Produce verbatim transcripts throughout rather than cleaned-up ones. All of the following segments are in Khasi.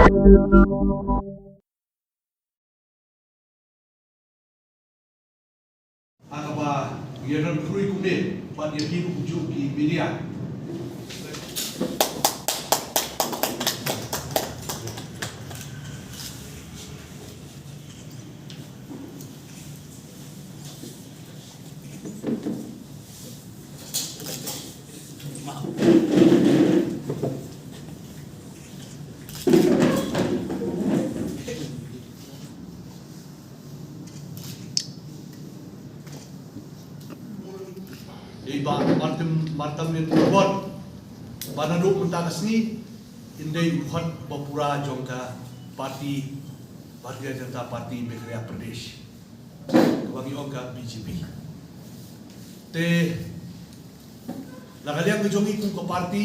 Ha kaba ïa don khrui kumne bad ïa hi kumjuh ki media. Ïa i Bah Martin, Martin Pyrbot, ba naduh mynta ka sngi in dei u khot ba pura jong ka party Bharatiya Janata Party Meghalaya Pradesh, kaba ngi ong ka B J P. Te na ka liang ka jong ngi kum ka party,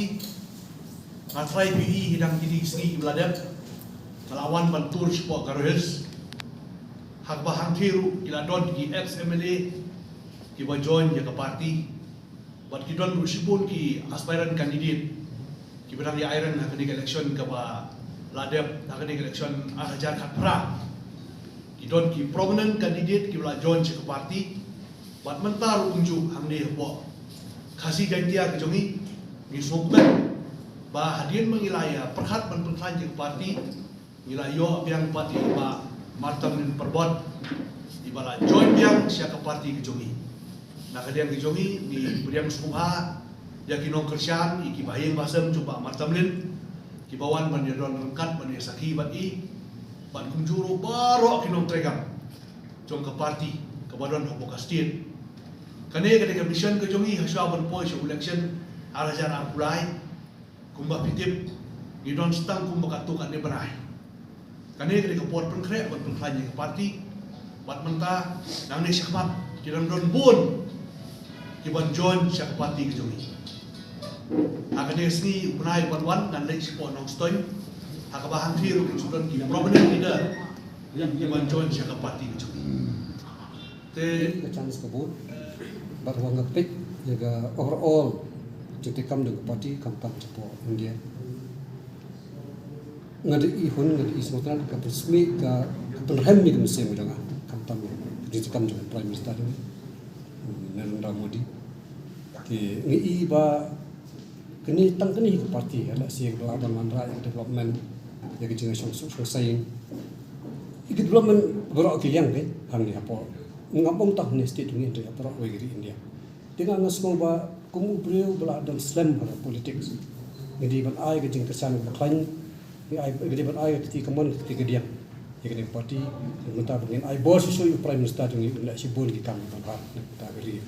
nga trai phi i hi dang kine ki sngi kiba la dep, nga la wan ban tour shapoh Garo Hills. Ha kaba hangthie ruh ki la don ki ex M L A kiba join ïa ka party. Bad ki don ruh shibun ki aspirant candidate kiba dang ïa iron ha kane ka election kaba la dep, ha kane ka election ar hajar khatphra. Ki don ki prominent candidate kiba la join sha ka party. Bad mynta ruh kumjuh hangne hapoh Khasi Jaintia ka jong ngi, ngi sngewkmen ba hadien ba ngi la ïa pyrkhat ban pynkhlaiñ ïa ka party, ngi la ïoh biang pat ïa i Bah Martin Pyrbot, iba la join biang sha ka party ka jong ngi. Na ka liang ka jong ngi, ngi pdiang sngewbha ïa ki nongkyrshan, ïa ki bahaïing bahasem jong Bah Martin, kiba wan ban ïa don ryngkat ban ïa sakhi bad i, bad kumjuh ruh baroh ki nongtrei kam jong ka party kaba don hapoh ka state. Kane ka dei ka mission ka jong ngi hashwa ban poi sha election ar hajar arphew lai. Kumba phi tip, ngi don stang kumba katto katne bnai. Kane ka dei ka por pynkhreh ban pynkhlaiñ ïa ka party. Bad mynta nangne shakhmat ki dang don bun ki ban join sha ka party ka jong ngi. Ha kane ka sngi u bnai ban wan ngan leit shapoh Nongstoiñ, ha kaba hangthie ruh kin shu don ki prominent leader ki ban join sha ka party ka jong ngi. Te ka chance ka bun bad wa nga peit ïa ka overall jingtrei kam jong ka party khamtam shapoh India. Nga da i hun, nga da i sngewtynnat ka pynsmih, ka, ka pynrhem ïa ka mynsiem jong nga khamtam jingtrei kam jong u Prime Minister jong ngi, Narendra Modi. Te nga i ba kane tang kane hi ka party ha la shisha ka ba la ban wanrah ïa ka development, ïa ka jingshong suk shong saiñ, ïa ka development baroh ki liang te hangne hapoh. Ngam ong tang hangne state jong ngi, hynrei hapoh baroh kawei ka ri India. Te nga nga sngew ba kum u briew ba la dang slem ha ka politics, nga dei ban ai ka jingkyrshan kaba khlaiñ, nga ai, nga dei ban ai ka kti kamon ka kti kadiang ïa kane ka party. Mynta ba ngin ai bor shuh shuh ïa u Prime Minister jong ngi un leh shibun ki kam ban bha na ka bynta ka ri.